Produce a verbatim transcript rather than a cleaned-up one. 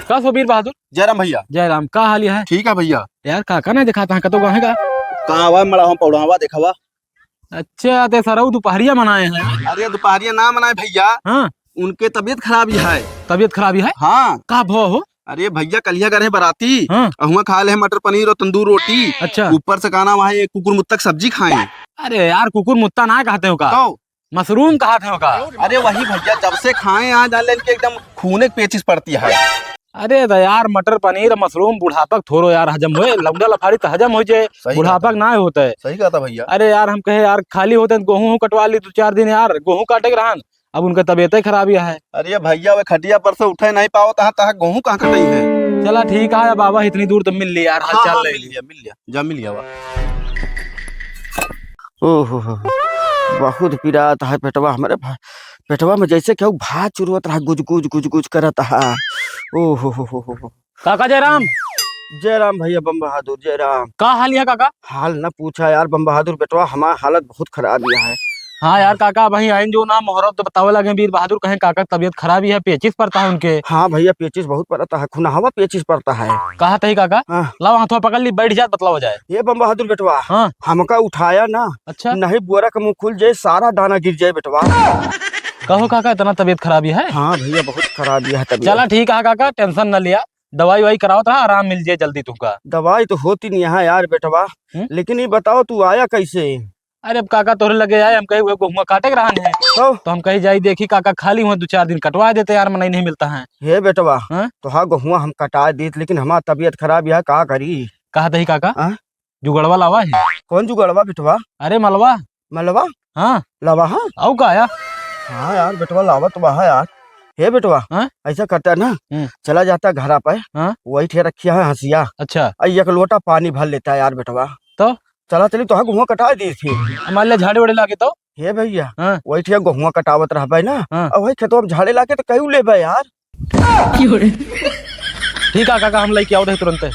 का हो वीर बहादुर? जय राम भइया। जय राम, का हाल है? ठीक है भइया। यार, काका नाहीं देखात हैं, कतौ गए हैं का? कहाँ हुआ मड़ावा पौड़ावा देखावा। अच्छा, ते सरऊ दुपहरिया मनाए हैं। अरे, दुपहरिया ना मनाए भइया। हाँ। उनके तबियत खराब ही है। तबियत खराब ही है? हाँ। का भवा हो? अरे भइया, कलिया गए रहे बराती। हाँ। अहुआ खाए लेहे मटर पनीर और तंदूर रोटी। अच्छा। ऊपर से का नाम है, कुकुर मुत्ता क सब्जी खाए। अरे यार, कुकुर मुत्ता ना कहत हैं का? तो? मशरूम कहत हैं का? अरे वही भइया, जब से खाए आज जान ले इनके एकदम खूने क पेचिस पड़ती है। अरे त यार, मटर पनीर मशरूम बुढ़ापा क थोरो यार हजम होए, लौंडा लफारी त हजम होइ जाए, सही बुढ़ापा क कहत है। ना होत है। सही कहत है भइया। अरे यार, हम कहे यार, खाली होते हैं त गोहूँ कटवा ली दो चार दिन यार, गोहूँ काटे के रहन। अब उनका तबियते खराब ही है। अरे भइया, वे खटिया पर से उठे नहीं पावत हैं, तहाँ गोहूँ कहाँ कटई है? चला ठीक है, अब आवा इतनी दूर तो मिल लिया यार, हाल हाँ, चाल हाँ, ले मिल लिया। लिया, मिल लिया, जा मिल लिया बा। ओहो हो, बहुत पिरात है पेटवा हमरे भा-, पेटवा में जैसे केहू भात चुरवत रहा, गुज गुज गुज गुज करत है। ओहो हो हो हो हो। काका जयराम। जयराम भइया बम बहादुर, जयराम। का हाल है काका? हाल न पूछा यार बम बहादुर, बेटवा हमार हालत बहुत खराब ही है। हाँ यार काका, अबहीं आइन जो ना मोहरत तो बतावे लगे वीर बहादुर, कहें काका क तबियत खराब ही है, पेचिस पड़ता है उनके। हाँ भइया, पेचिस बहुत पड़ता है, खुनहवा पेचिस पड़ता है। कहत ही काका? हाँ। लावा हथवा पकड़ ली, बैठ जात बतलावा जाए। ये बम बहादुर बेटवा, हाँ। हमका उठाया ना, अच्छा। नहीं बोरा क मुँह खुल जाए, सारा दाना गिर जाए बेटवा। कहो काका, इतना तबियत खराब ही है? हाँ भइया, बहुत खराब ही है तबियत। चला ठीक है काका, tension न लिया, दवाई ववाई करावत रहा, आराम मिल जाए जल्दी तुमका। दवाई तो होती नहीं है यार बेटवा, हम्म? लेकिन ये बताओ तू आया कैसे? अरे अब काका तोहरे लगे आए, हम कहे हुए गोहुआ काटे के रहन है। तो? तो हम कही जाई देखी काका खाली हुए दो चार दिन कटवा देते यार, मनई नहीं मिलता है। हे बेटवा, हाँ? तोहार गोहुआ हम कटा दीत, लेकिन हमार तबियत खराब यह का करी? कहत ही काका? हाँ? जुगड़वा लावा है। कौन जुगड़वा बेटवा? अरे मलवा। मलवा? हाँ। लावा हाँ? आऊ का आया? हाँ यार बेटवा लावा तो वहा यार। हे बेटवा, हाँ? ऐसा करता ना, हम्म। चला जाता घरा पे, हाँ? वही ठे रखिया है हंसिया। अच्छा। आ एक लोटा पानी भर लेता है यार बेटवा। तो? चला चली तोहार गोहुआ कटा दी थी। मान ले झाड़े वाड़े लागे तो? हे भइया, हाँ। वही ठे गोहुआ कटावत रहबे ना, हाँ। और वही खेतवा में झाड़े लागे तो कहीं लेबे यार। ठीक है काका, हम लेके आओ रहे तुरंते।